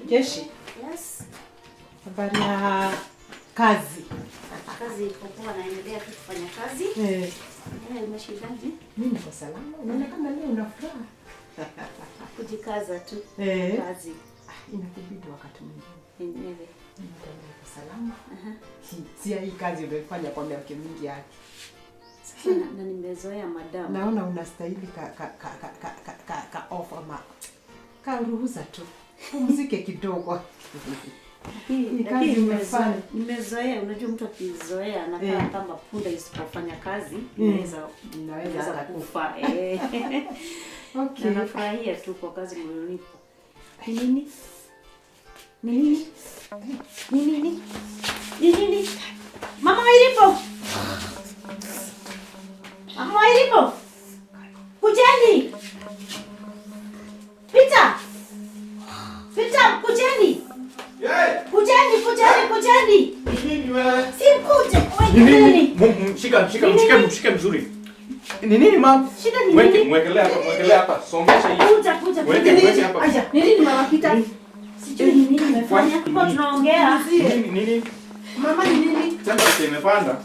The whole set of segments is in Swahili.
Jeshi. Yes. Habari ya kazi? Kazi iko poa, naendelea tu kufanya kazi. Eh, umeshindaje? Mimi niko salama. Unaonekana leo una furaha. Kujikaza tu. Kazi. Ah, inakubidi wakati mwingine. Yenyewe. Niko salama. Si hii kazi unaifanya kwa miaka mingi yake. Sasa na nimezoea madam. Naona unastahili ka off ama ka ruhusa tu. Pumzike kidogo. Hii kazi umefanya. Nimezoea, unajua mtu akizoea anakaa kama punda isipofanya kazi, Inaweza inaweza kufa. Okay. Na nafurahia tu kwa kazi mlionipa. Ni nini? Ni nini? Ni nini? Ni nini? Mama Wairimu! Mama Wairimu! Kujeni! Peter! Peter, kujeni! Kujeni, kujeni, kujeni! Nini wewe? Si mkuje! Ni nini? Kujeni! Mshika, mshika, mshike, mshike mzuri. Ni nini mama? Shida ni Mweke, nini? mwekelea hapa, mwekelea hapa. Songesha hii. Kuja, kuja, Mweke, kuja. mweke hapa. Aya, ni nini mama Peter? Sijui ni nini nimefanya. Kwa tunaongea. Nini, nini? Mama ni nini? Temperature imepanda.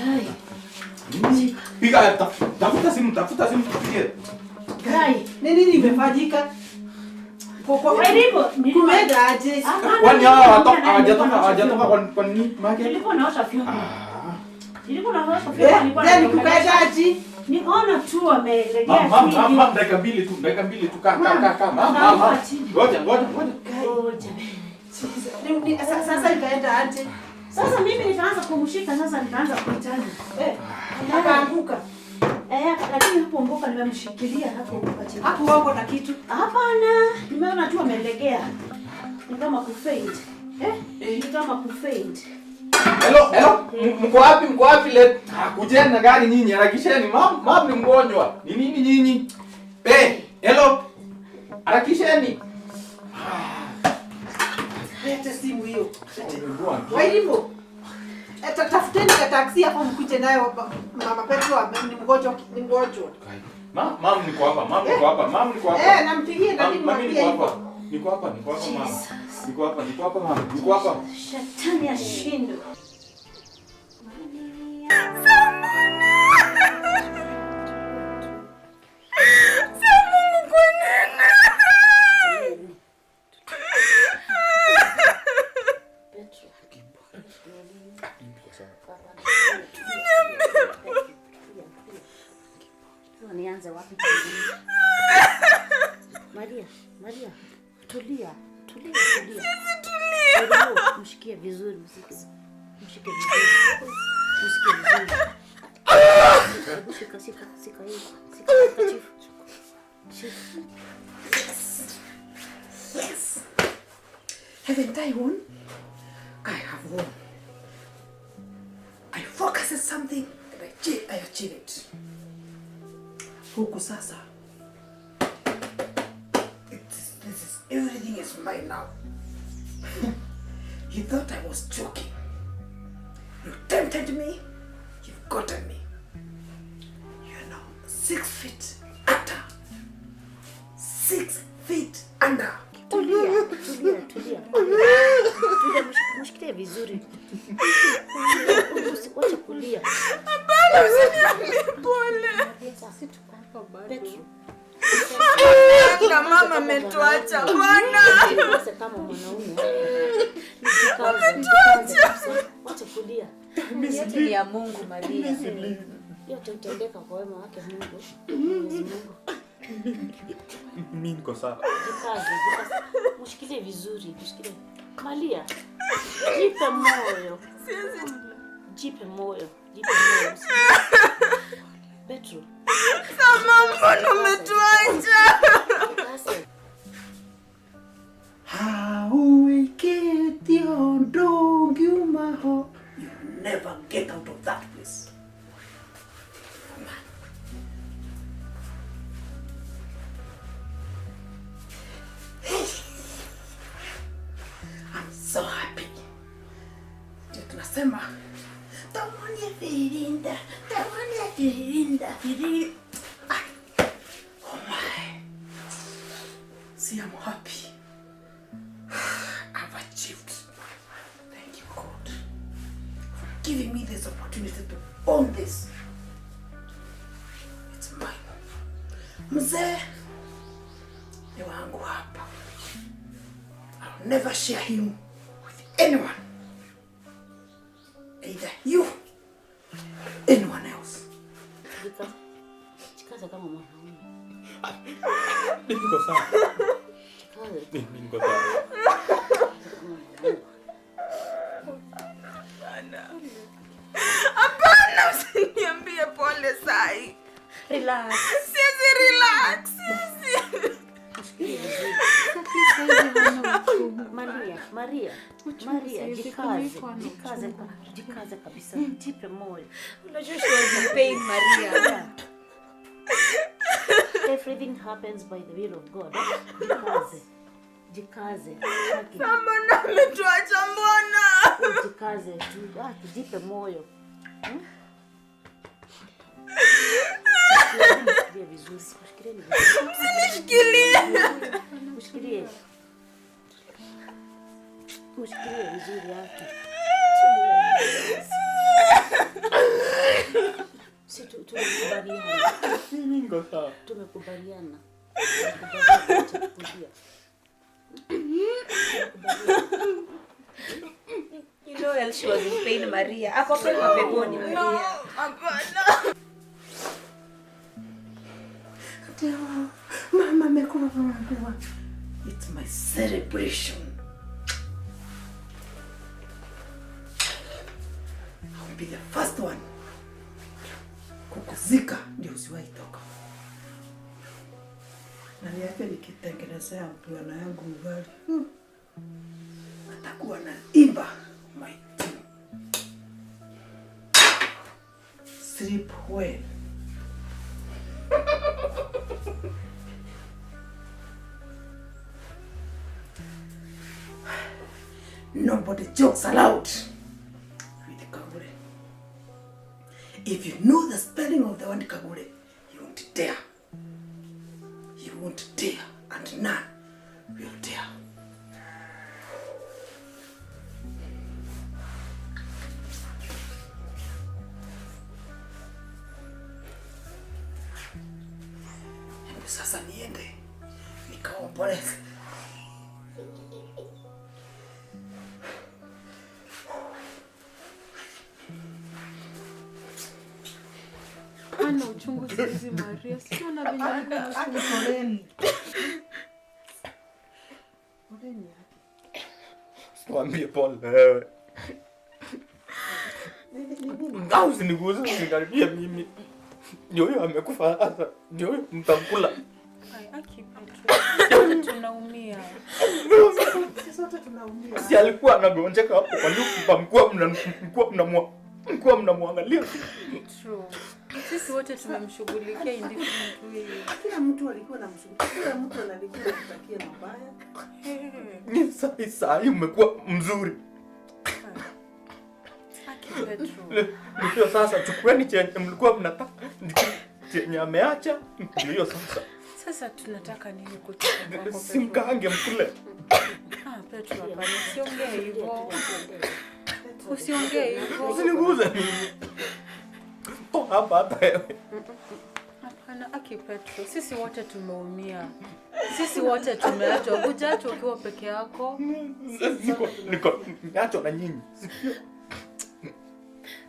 Ai. Piga, tafuta simu, tafuta simu tupigie. Ai. Ni nini imefanyika? Kwa Wairimu, kumeenda aje? Kwani hawa hawajatoka, hawajatoka kwa nini? Market? Nilikuwa naosha vyombo. Nilikuwa naosha vyombo, nilikuwa Then naosha. kukaenda aje? Nikaona tu wamelegea Mam, chini. mam, mam, dakika mbili tu, dakika mbili tu, kaa, kaa, kaa, kaa, mam, mam, mam. Ngoja, ngoja, ngoja. Ngoja. Sasa ikaenda aje? Sasa mimi nikaanza kumshika, sasa nikaanza kuitana. Akaanguka. Lakini hapo mboka nimemshikilia hapo mboka chini. Hapo wako na kitu. Hapana, nimeona tu amelegea. Ni kama kufaint. Ni kama kufaint. Hello, hello. Mko wapi? Mko wapi le? Ah, kujeni na gari nyinyi, harakisheni. Mam, mam ni mgonjwa. Ni nini nyinyi? Eh, hello. Harakisheni. Lete simu hiyo. Wairimu. Tafuteni ka taxi hapo mkuje nayo Mama Petro ni mgonjwa, ni mgonjwa. Mam, mam niko hapa, mam niko hapa, mam niko hapa. Nampigie na nini Mami mwambie niko hivyo. hapa. Niko hapa, niko hapa mama. Niko hapa, niko hapa mama. Niko hapa. Shetani ashindwe. Mungu, kwa nini? Petro. Niko sawa. Sasa nianze wapi? Maria, Maria, tulia, tulia, tulia. Tulia. Mshikie vizuri, mshike. Mshike vizuri. Mshike vizuri. Hebu shika, shika, shika hii. Shika handkerchief. Shika. Yes. Haven't I won? I have won. I focus on something and I achieve it. Huku sasa. Everything is mine now. You thought I was joking. You tempted me. You've gotten me. You're now 6 feet under. 6 feet under. Tulia, tulia, tulia. Tulia, mshikilie vizuri. Wacha kulia. Hapana, usiniambie pole. Petro. Na mama ametuacha bwana. Sasa kama mwanaume. Ametuacha. Wacha kulia. Yote ni ya Mungu, Maria. Yote utendeka kwa wema wake Mungu. Mwenyezi Mungu. Mimi niko sawa. Jikaze, jikaze. Mshikilie vizuri, mshikilie. Maria, jipe moyo. Jipe moyo, jipe moyo. Petro. Sama, mbona umetuacha? Jikaze. You never get out of that place. I'm so happy. Ndio tunasema tamani firinda, tamani firinda, firinda. Oh my. See, I'm happy. giving me this opportunity to own this. It's mine. Mzee ni wangu hapa. I'll never share him with anyone. Either you or anyone else. Jikaze kama mwanaume. Niko sawa. Jikaze. Niko sawa. Hapana, usiniambie pole sai. Relax. Siwezi relax. Maria, Maria, Maria, jikaze, jikaze, jikaze kabisa. Jipe moyo. Unajua she was in pain, Maria. Everything happens by the will of God. Jikaze. Jikaze. Mbona ametuacha mbona? Jikaze tu. Jipe moyo. Shikilia vizuri. Shikilia vizuri. Msinishikilie. Mshikilie. Mshikilie vizuri yake. Si tumekubaliana. Mimi niko sawa. Tumekubaliana. You know well she was in pain, Maria. Ako pale peponi, Maria. No, hapana. Mama amekuwa mama. It's my celebration. I'll be the first one. Kukuzika ndio usiwahi toka. Na niache nikitengenezea bwana yangu ugali. Atakuwa na imba my team. Sleep well. Nobody jokes allowed with Kagure. If you know the spelling of the word Kagure, you won't dare. You won't dare, and none will dare. Hebu sasa niende nikaomboleze. Ana uchungu sisi Maria, sio na venye alikuwa na uchungu. Poleni. Poleni yake. Usiwaambie pole wewe. Ngao usiniguze, usinikaribie mimi. Ndio huyo amekufa sasa. Ndio huyo mtamkula. Ai, aki Petro. Tunaumia. Sisi wote tunaumia. Si alikuwa anagonjeka hapo kwa nyumba, mkuwa mnamwangalia. True. Sisi wote tumemshughulikia in different ways. Kila mtu alikuwa anamshughulikia, kila mtu alikuwa anamtakia mabaya. Ni sai umekuwa mzuri. Aki Petro. Ndio sasa chukueni chenye mlikuwa mnataka. Chenye ameacha ndio sasa. Sasa tunataka nini kutoka kwako Petro? Simkaange mkule. Ah, Petro hapana, usiongee hivyo. Usiongee hivyo. Usiniguze mimi. Toka hapa hata wewe. Hapana, aki Petro, sisi wote tumeumia. Sisi wote tumeachwa. Hujaachwa ukiwa peke yako. Niko niachwa na nyinyi.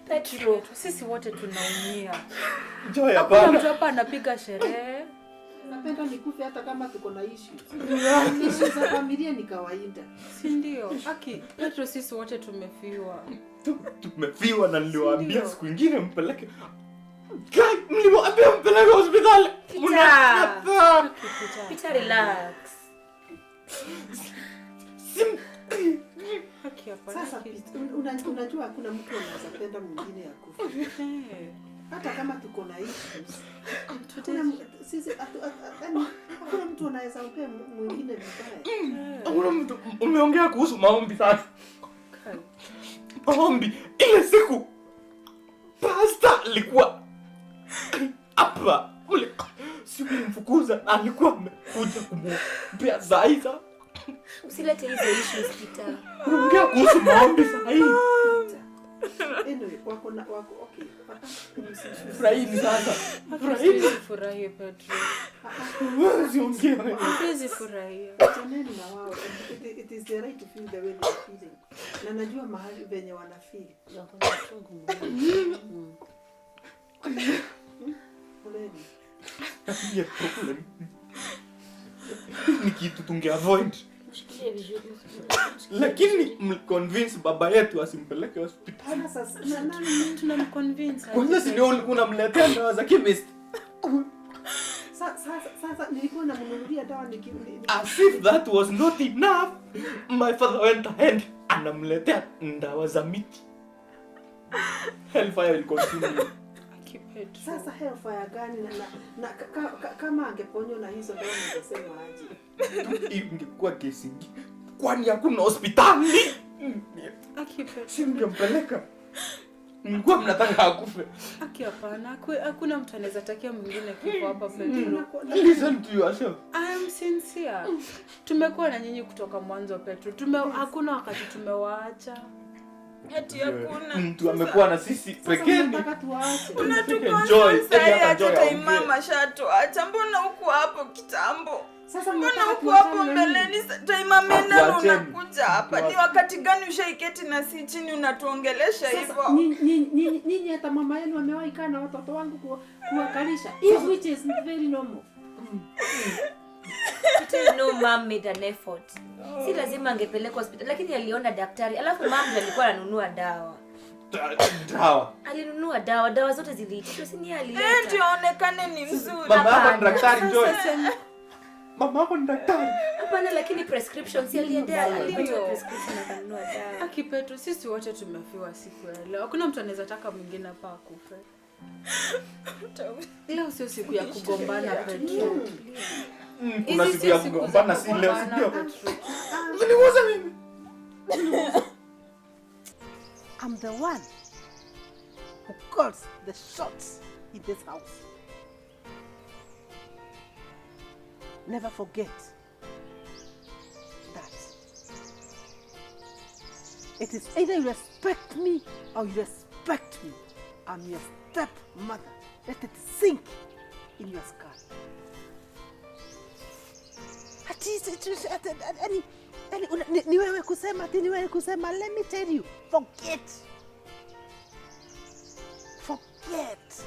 Petro, sisi wote tunaumia. Joy hapana. Hakuna mtu hapa anapiga sherehe. Napenda nikufe hata kama tuko na issues. Issues za familia ni kawaida. Si ndio? Aki Petro, sisi wote tumefiwa. Tumefiwa na niliwaambia siku nyingine mpeleke. Mliwaambia mpeleke hospitali. Peter. Peter, relax. Haki hapana. Sasa unajua hakuna mtu anaweza penda mwingine akufe. Hata kama tuko na issues. Sisi hakuna mtu anaweza mpea mwingine vibaya. Hakuna mtu. Umeongea kuhusu maombi sasa. Maombi ile siku pastor alikuwa hapa. Siku mfukuza alikuwa amekuja kumwombea Zaida. Usilete hizo issues Peter. Unaongea kuhusu maombi sasa hivi. Anyway, wako na wako okay. Furahini sasa. Furahini. Furahi Petro. Usiongee. Siwezi furahia. Achaneni na wao. It is the right to feel the way they are feeling. Na najua mahali venye wana feel. Poleni. Yeah, problem. Ni kitu tunge avoid. Mshikilie vizuri. Lakini mconvince baba yetu asimpeleke hospitali. Sasa na nani Tunamconvince. Kwanza si ndio ulikuwa unamletea dawa za chemist. Sasa nilikuwa namnunulia dawa niki As if that was not enough, my father went ahead anamletea dawa za miti. Hellfire will consume you. Aki Petro. Sasa hellfire gani na kama angeponywa na hizo dawa ningesema aje? Ingekuwa kesi ingine. Kwani hakuna hospitali? Aki Petro. Si mngempeleka. Mlikuwa mnataka akufe. Aki hapana. Hakuna mtu anaweza takia mwingine kifo hapa Petro. Listen to yourself. I am sincere. Tumekuwa na nyinyi kutoka mwanzo Petro. Hakuna wakati tumewaacha. Ati hakuna. Mtu amekuwa na sisi pekee. Nataka tuwaache. Enjoy. Hata time mama shatuacha. Mbona huko hapo kitambo? Sasa mbona huko hapo mbeleni time ameenda unakuja hapa? Ni wakati gani ushaiketi na si chini unatuongelesha hivyo? Nyinyi hata mama yenu amewahi kaa na watoto wangu kuwakalisha. If which is very normal. No, mom made an effort. Si lazima angepelekwa hospitali, lakini aliona daktari. Alafu mom ndiye alikuwa ananunua dawa. Dawa. Alinunua dawa, dawa zote ziliitishwa, si ni alileta. Ndio aonekane ni mzuri. Mama yako ni daktari Joy. Mama yako ni daktari. Hapana, lakini prescription si aliendea, alipatiwa prescription akanunua dawa. Aki Petro, sisi wote tumefiwa siku ya leo. Hakuna mtu anaweza taka mwingine hapa akufe. Leo sio siku ya kugombana Petro. Kuna siku ya kugombana si leo, si ndio? Mniuza mimi. I'm the one who calls the shots in this house. Never forget that. It is either you respect me or you respect me. I'm your stepmother. Let it sink in your skull. Ati ni wewe kusema, ati ni wewe kusema. Let me tell you, forget. Forget.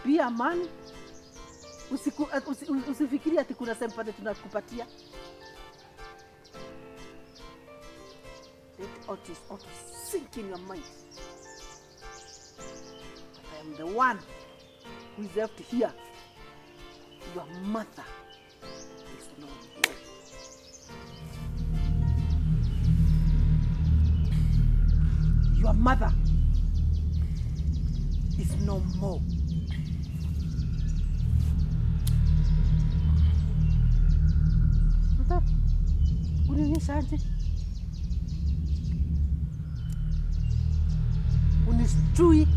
Be a man. Usifikiri ati kuna sympathy tunakupatia. Let Otis sink in your mind. But I am the one who is left here. Your mother is no more. Your mother is no more. Unionyesha aje? Unishtui.